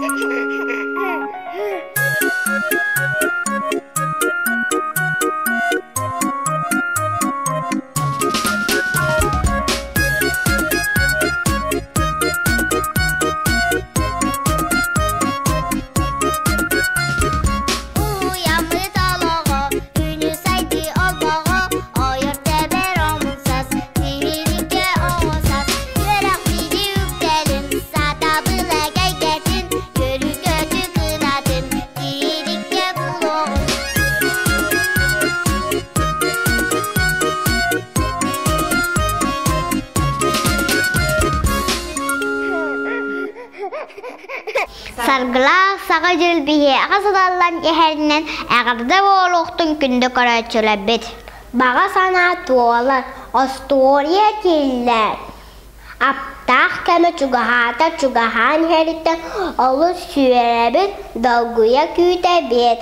Уйаммыт олоҕо, күнү сайдыы олбоҕо, ойор тэбэр омунсас, тиһиликкэ оҕусас, үөрэх биди үктэлин, сатабыл эгэйгэтин, көрү-көтү кынатын, тиһиликкэ булуоҕун. Саргылаах Саҥа дьыл биһиэхэ саталлан иһэринэн эҕэрдэ буолуохтун күндү көрөөччүлэрбит. Баҕа санаа туолар, остуоруйа этиллэр. Аптаах кэмэ чугаһаата чугаһаан иһэриттэн олус үөрэбит, долгуйа күүтэбит.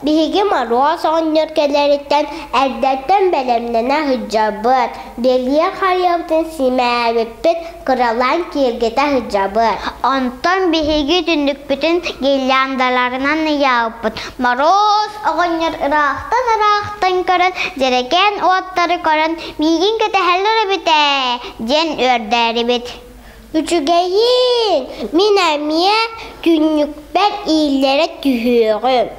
Биһиги Моруос оҕонньор кэлэриттэн эрдэттэн бэлэмнэнэ сылдьабыт, бэлиэ харыйабытын симээбиппит, кыралаан киэргэтэ сылдьабыт. Онтон биһиги түннүкпүтүн гирляндаларынан ыйаабыппыт. Моруос оҕонньор ыраахтан-ыраахтан көрөн, дьэрэкээн уоттары көрөн, миигин кэтэһэллэр эбит ээ диэн үөрдээрибит. Үчүгэйиин, мин эмиэ түннүкпэр ииллэрэ түһүөҕүм.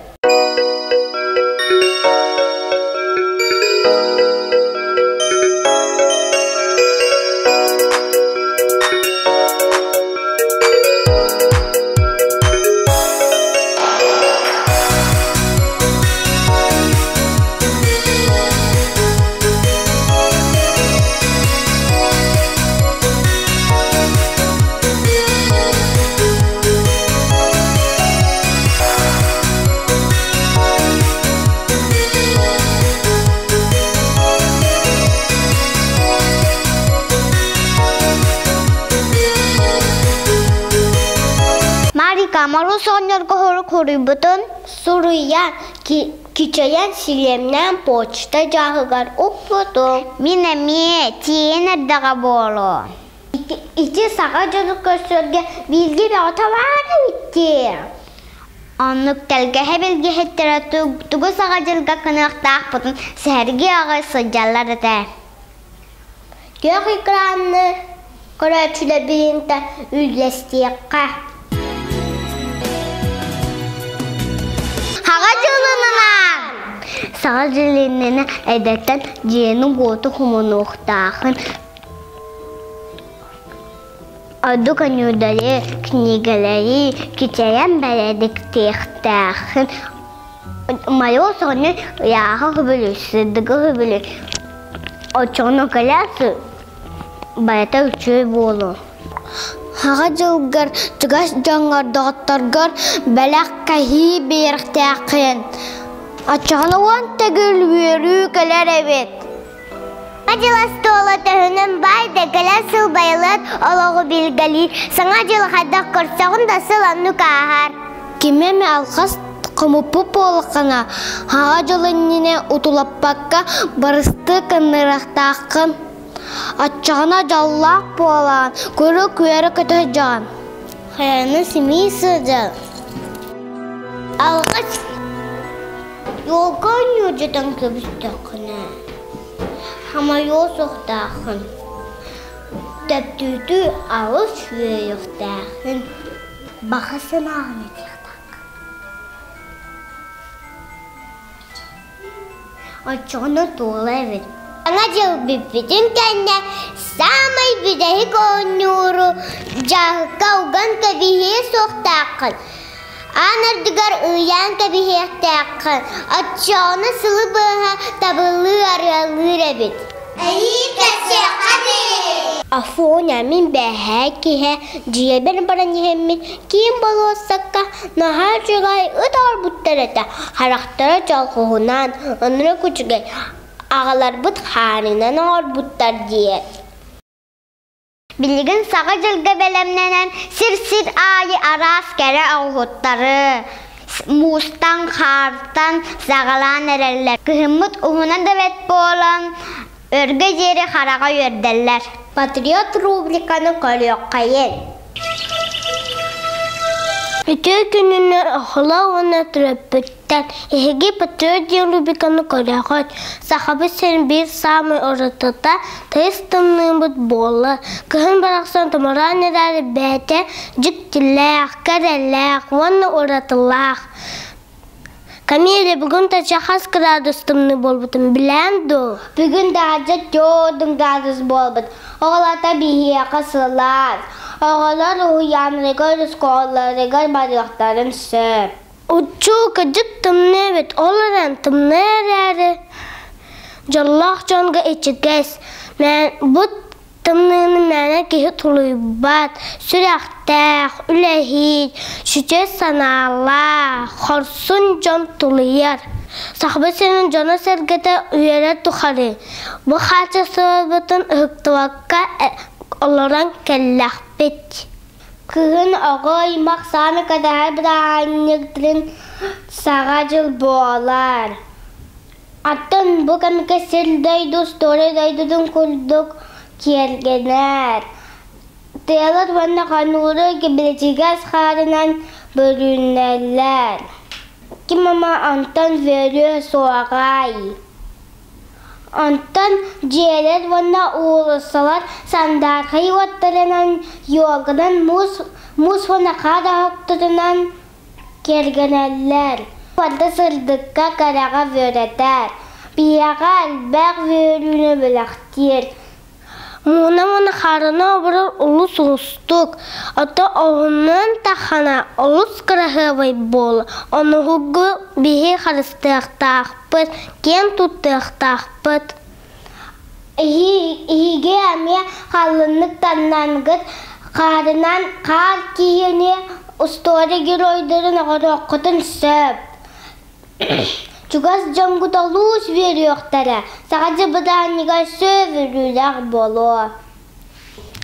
Марика Моруос оҕонньорго хоруйбутун суруйан, кичэйэн силиэмнээн почта дьааһыгар укпутум. Мин эмиэ тиийэн эрдэҕэ буолуо. Ити саха дьону көрсөргө бииргэ бөҕөтө баар эбит дии. Оннук тэлгэһэ билгэһиттэрэ тугу саҕа дьылга кыныахтаахпытын сэһэргии аҕай сылдьаллар этэ. Күөх экраны көрөөччүлэрбитин үллэстиэххэ. Хаҕа дьылынынан! Саҕа дьылыннана эдэттэн дьиэни-уоту хомунуохтаахын Ордук анюдары, кинигэлэри кичэйэн бэрээдэктиэхтээххин. Мороз оҕонньор ыйааҕы хөбүлүүр, сырдыгы хөбүлүүр. Оччоҕуна кэлээт барыта үчүгэй буолуо. Саҥа дьылгар чугас дьоҥҥор, доҕотторгор бэлэх кэһии биэриэхтээххин. Оччоҕуна уон төгүл үөрүү кэлэр эбит. Саҥа дьыл остуола төһөнөн баай да кэлэр сыл байылыат олоҕу билгэлиир. Саҥа дьыл хайдах көрсөҕүн да сыл оннук ааһар. Кими эмэ алҕас хомуппут буоллаххына, Саҥа дьыл иннинэ утулаппакка барыстыы кыннарыахтааххын. Оччоҕуна дьоллоох буолаҕын, куруук үөрэ-көтө сылдьаҕын. Хайаны симии сылдьар. Алҕас Елка ньуодьутан кэбистэххинэ, хамайуо суохтааххын. Төптүүтү алыс үөрүөхтээххин, баҕа санааҕын этиэхтээххин. Оччоҕуна туола эбит. Саҥа дьыл бүппүтүн кэннэ саамай бүтэһик оонньууру дьааһыкка уган кэбиһиэ суохтааххын. Аан ардыгар ыйаан кэбиһиэхтээххин, оччоҕуна сылы быһа табыллыы арыаллыыр эбит. Эйиин кэпсиэххэ дии! Афоня мин бэһээ киһи дьиэбэр баран иһэммин киин болуоссакка наһаа үчүгэй ыт оҥорбуттар этэ, харахтара чолхуһунан, ынырык үчүгэй, аҕаларбыт хаарынан оҥорбуттар диэн. Билигин Саҥа дьылга бэлэмнэнэн сир-сир аайы араас кэрэ оҥоһуктары муустан, хаартан саҕалаан эрэллэр. Кыһыммыт уһуна да бэрт буолан, өргө диэри хараҕа үөрдэллэр. Патриот рубриканы көрүөххэйин. Үтүө күнүнэн оҕолор уонна төрөппүттэр! Эһиги Патриот диэн рубриканы көрөҕүт. Сахабыт сирин биир саамай уратыта тыйыс тымныыбыт буолла. Кыһын барахсан томороон эрээри бэйэтэ дьиктилээх, кэрэлээх уонна уратылаах. Камилия, бүгүн тача хас градус тымныы буолбутун билээн дуу? Бүгүн даадьа 4 градус буолбут. Ол ата биһиэхэ сылаас. Оҕолор уһуйааннарыгар, оскуолаларыгар барыахтарын сөп. Уччуу кырдьык тымныы эбит, ол эрэн тымныы эрээри дьоллоох дьонго ичигэс. Бу Тымныыны мээнэ киһи тулуйбат, сүрэхтээх, үлэһит, сүтүө санаалаах, хорсун дьон тулуйар. Сахабыт сирин дьоно-сэргэтэ үөрэр тухары бу хаачыстыбабытын ыһыктыбакка олорон кэллэхпит. Кыһын оҕо аймах саамай кэтэһэр бырааһынньыктарын Саҥа дьыл буолар. Аттан бу кэмҥэ сир-дойду история дойдутун курдук киэргэнэр. Тыалар уонна хонуулар биличигэс хаарынан бүрүнэллэр. Ким ама онтон үөрүө суоҕай? Онтон дьиэлэр уонна уулуссалар сандаархай уоттарынан, елканан муус уонна хаар оһохторунан Кэргэнэллэр, барыта сырдыкка, кэрэҕэ үөрэтэр, биһиэхэ элбэх үөрүүнү бэлэхтиир. Мууна уонна хаарына оборор олус уустук, ото оһуннун таххана олус кыраһыабай буолар, оноһугу биһи харыстыахтаахпыт, киэн туттуохтаахпыт. Эһиги эмиэ халлыннык таҥнаҥҥыт хаарынан хаар киһини устуоруйа геройдарын оҥоруоххутун сөп. Чугас дьоҥҥут олус үөрүөхтэрэ, Саха дьыбыдаанньыгар сөбүлүүлээх буолуо.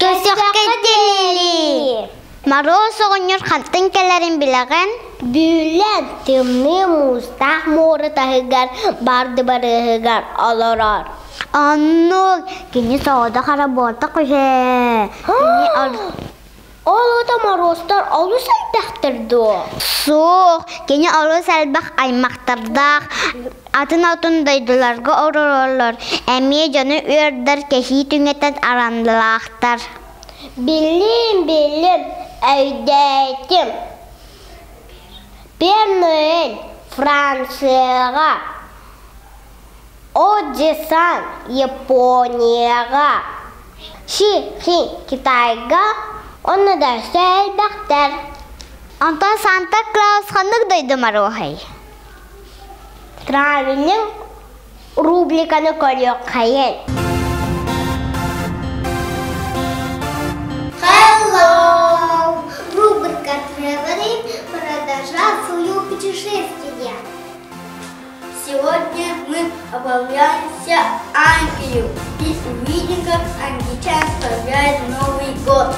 Көсөххө диэри! Моруос оҕонньор хантан кэлэрин билэҕин? Бүүлэн тымныы муустаах муора таһыгар баар дыбарыаһыгар олорор. Оннук кини соҕотох работа үһү. Кини Ол ото моруостар олус элбэхтэр дуо? Суох, кини олус элбэх аймахтардаах, атын-атын дойдуларга олороллор, эмиэ дьону үөрдэр кэһии түҥэтэн арандалаахтар. Билим, билим, өйдөөтүм. Пер Ноэль Францияҕа, О-Десан Японияҕа, Ши-Хи Китайга уонна да өссө элбэхтэр. Онтон Санта Клаус ханнык дойду моруоһай? Правильный рубриканы көрүөххэйин. Hello! Рубрика Traveling продолжает свое путешествие. Сегодня мы отправляемся в Англию и увидим, как англичане справляют Новый год.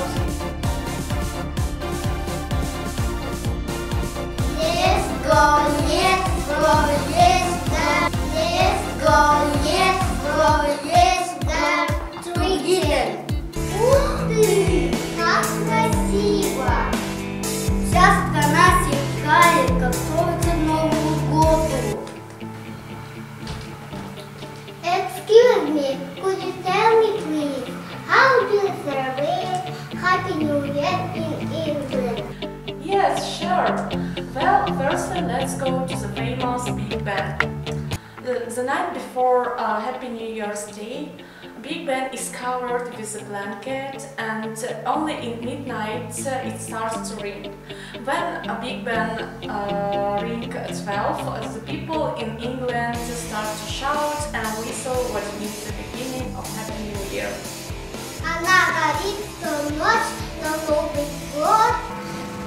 Let's go, let's go, let's go, let's go, let's go, let's go to England. Ух ты, как красиво! Вся страна сверкает, готовится к Новому году. Excuse me, could you tell me please, how do you celebrate Yes, sure. Well, firstly, let's go to the famous Big Ben. The night before Happy New Year's Day, Big Ben is covered with a blanket and only in midnight it starts to ring. When a Big Ben ring 12, the people in England start to shout and whistle what means the beginning of Happy New Year. Она горит всю ночь на Новый год.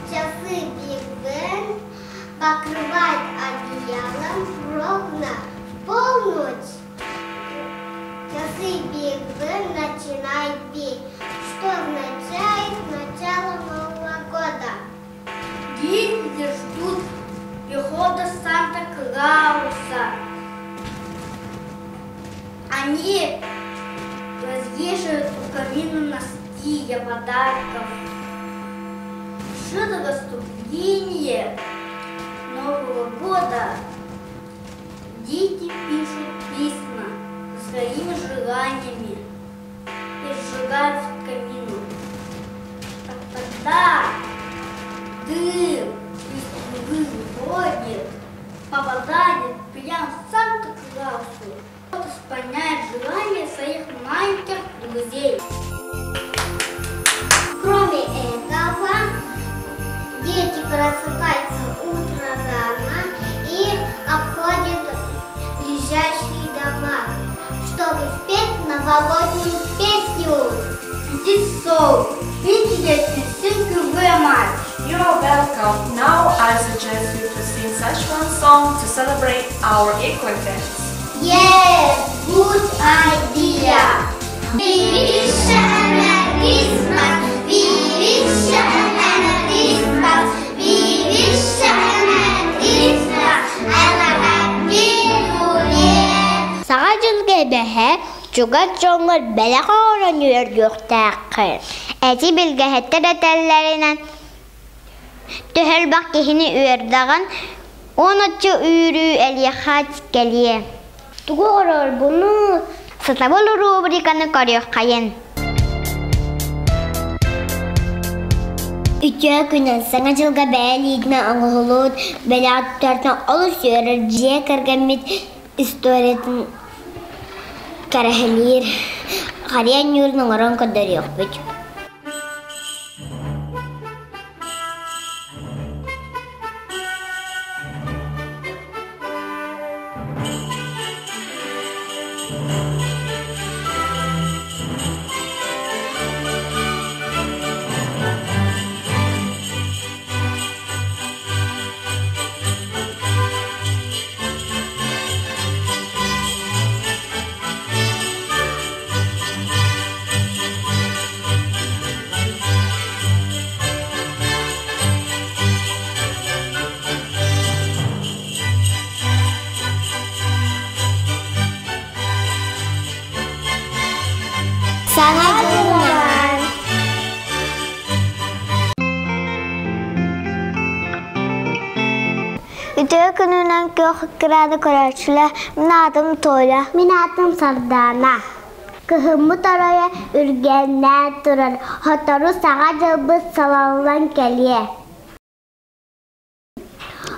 Часы Биг Бен покрывает одеялом ровно в полночь. Часы Биг Бен начинают петь, что означает начало Нового года. Дети ждут прихода Санта-Клауса. Они развешивают у камина носки для подарков. Что наступление Нового года дети пишут письма со своими желаниями и сжигают в камину. Так тогда дым из трубы выходит, попадает прямо в Санта-Клаусу. Он исполняет желания своих маленьких друзей. Кроме этого, дети просыпаются утро рано и обходят ближайшие дома, чтобы спеть новогоднюю песню. It is so. Thank you very much. You're welcome. Now I suggest you to sing such one song to celebrate our acquaintance. Yes, good idea. We wish you a Merry Christmas. We wish you a Merry Christmas. We wish you a Merry Christmas and a Happy New Year. Саҥа дьылга эбэһэ чугас дьоҥҥор бэлэх оҥорон үөрдүөхтээххин. Эти билгэһиттэр этэллэринэн төһө элбэх киһини үөрдэҕин, уонуччу үүрүү элиэхэ кэлиэ. Тугу оҥорорбунуй? Сатабыл рубриканы көрүөххэйин. Үтүө күнүн Саҥа дьылга бэйэ илиитинэн оҥоһуллубут бэлэх туттартан олус үөрэр дьиэ кэргэммит историятын кэрэһэлиир харыйа ньуурун оҥорон көрдөрүөхпүт. Саҥа дьылынан! Үтүө күнүнэн күөх экраны көрөөччүлэр, мин аатым Толя. Мин аатым Сардаана. Кыһыммыт оройо үргэннээн турар, сотору Саҥа дьылбыт салаллан кэлиэ.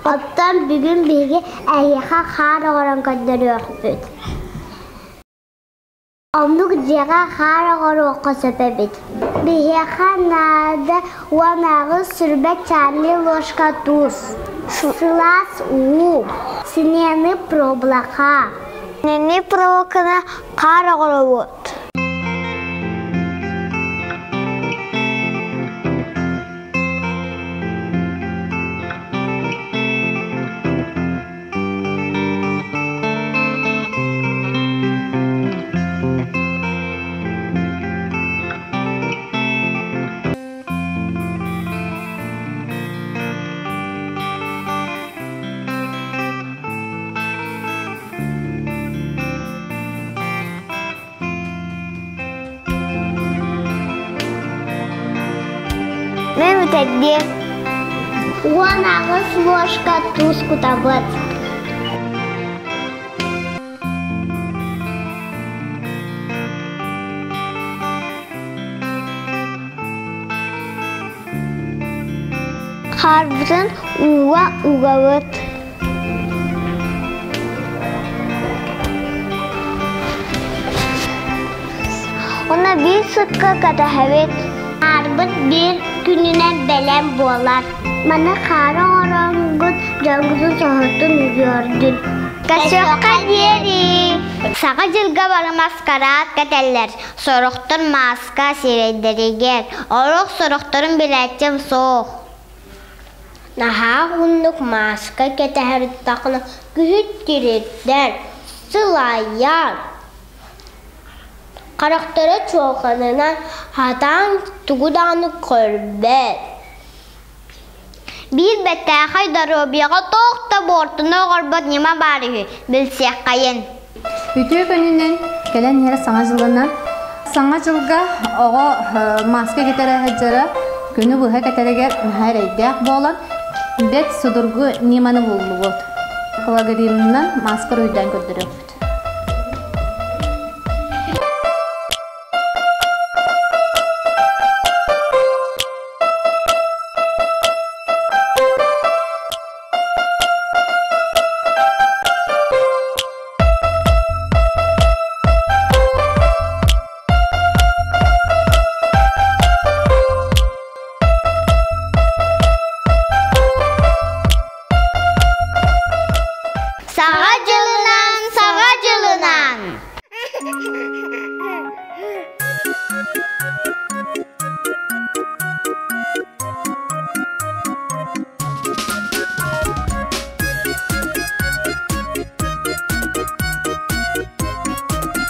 Оттон бүгүн биһиги эһиэхэ хаар оҥорон көрдөрүөхпүт. Оннук дьиэҕэ хаар оҥоруохха сөп эбит. Биһиэхэ наада 18 сүрбэ чаанныы ложка туус, сылаас уу, синены проволока. Синены проволоканы хаар оҥоробут. Мен бүтэрдиэм. 18 ложка туус кутабыт. Хаарбытын ууга угабыт. Уонна биир сыкка кэтэһэбит. Хаарбыт биир күнүнэн бэлэм буолар. Маны хаары оҥороҥҥут дьоҥҥутун соһутун үөрдүн. Көрсүөххэ диэри! Саҥа дьылга бары маскараат кэтэллэр. Сорохтор мааска сирэйдэригэр, олох сорохторун билээччим суох. Наһаа уһуннук мааска кэтэһэртэххинэ күһүт тиритэр, сылайар. Харахтара чуолканынан хатаан тугу даҕаны көрбөт. Биир бэртээхэй доруобуйаҕа туох да буортуну оҥорбот ньыма баар үһү, билсиэххэйин. Үтүө күнүнэн кэлэн иһэр Саҥа дьылынан Саҥа дьылга оҕо мааска кэтэрэ сылдьара күнү быһа кэтэригэр наһаа эрэйдээх буолан бэрт судургу ньыманы буллубут. Аквагримынан мааска уруһуйдаан көрдөрүөхпүт.